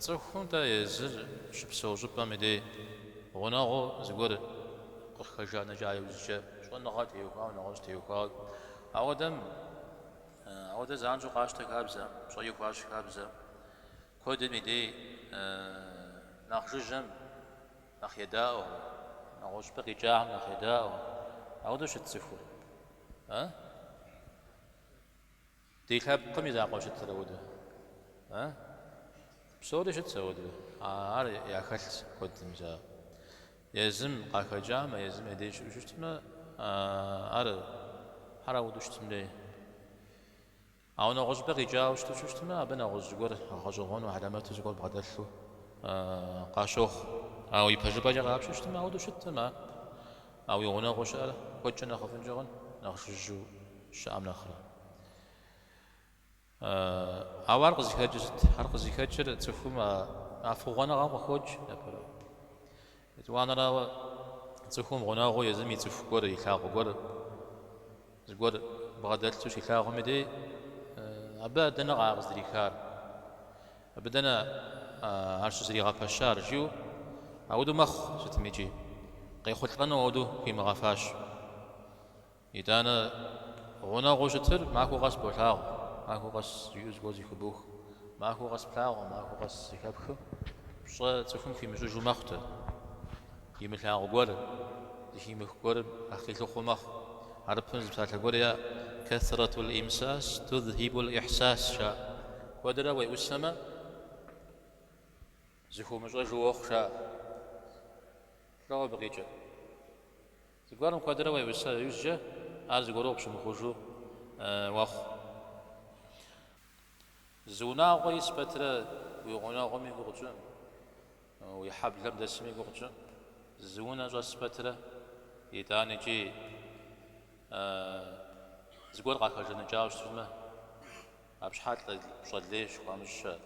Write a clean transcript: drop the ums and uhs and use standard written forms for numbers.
Цӏыхум-тӏэ езыр щыпсэу щӏыпӏэм и дей гъунэгъуу зыгуэр къыхэжаныкӏа иужькӏэ щӏэныгъэ теухуауэ, нэгъуэщӏ теухуауэ. Ауэдэм, ауэдэ занщӏэу къащтэ хабзэ, пщӏэи хуащӏ хабзэ. Куэдым и дей нэхъ жыжьэм нэхъ едаӏуэ, нэгъуэщӏ щӏыпӏэ къикӏахэм нэхъ едаӏуэ. Ауэдэу щыт цӏыхур. А? Ди лъэпкъым и закъуэ щытыр ауэдэу. А? Псори щытщ ауэдэу. Ар яхэлъщ куэдым мис а. Езым къахэкӏамэ, езым я деж щыӏэу щытмэ, ар хьэр ауэдэу щытын хуей. Ауэ нэгъуэщӏ щӏыпӏэ къикӏауэ щыту щытмэ, абы нэгъуэщӏ зыгуэр гъэщӏэгъуэну, хьэлэмэту зыгуэр бгъэдэлъу къащохъу. Ауэ ипэжыпӏэкӏэ къапщтэу щытмэ, ауэдэу щыткъым ар. Ауэ уи гъунэгъуу щыӏэр куэдкӏэ нэхъыфӏынкӏэ хъун, нэхъ жыжьэу щыӏэм нэхърэ. Ауэ ар къызыхэкӏыр сыт? Ар къызыхэкӏыр цӏыхум а фыгъуэныгъэм къыхокӏ, япэрауэ. Етӏуанэрауэ, цӏыхум гъунэгъуу езым и цӏыху гуэр, илъагъу гуэр, зыгуэр бгъэдэлъу щилъагъум и дей, абы дэнэ ар къыздрихар? Абы дэнэ ар щызэригъэпэщар? жиӏэу ауэдэу мэхъу сытым икӏи. Къехъулӏэну ауэдэу хуимыгъэфащэу. Итӏанэ гъунэгъуу щытыр махуэ къэс болъагъу, махуэ къэс жиӏэу зыгуэр зэхыбох. Махуэ къэс плъагъум, махуэ къэс зэхэпхым пщӏэ цӏыхум хуимыщӏыжу мэхъу-тӏэ. Имылъагъу гуэр, зэхимых гуэрым нэхъ къилъыхъуэу мэхъу. Хьэрыпым зы псалъэ гуэр яӏэ, Кэсратул имсас тузхибул ихьсас жаӏэ. Куэдрэ уеӏусэмэ, зыхыумыщӏэжу уохъу жаӏэ. Лӏо абы къикӏыр. Зыгуэрым куэдрэ уеӏуса иужькӏэ, ар зыгуэру къыпщымыхъужу уэхъу. Зы унагъуэ ис пэтрэ уи гъунэгъум и гугъу тщӏыӏым, уи хьэблэм дэсым и гугъу тщӏыӏым, зы унэ щӏэс пэтрэ, итӏанэ икӏи зыгуэр къахэжаныкӏауэ щытмэ, абы щхьэ пщӏэ лей щыхуамыщӏ щыӏэ.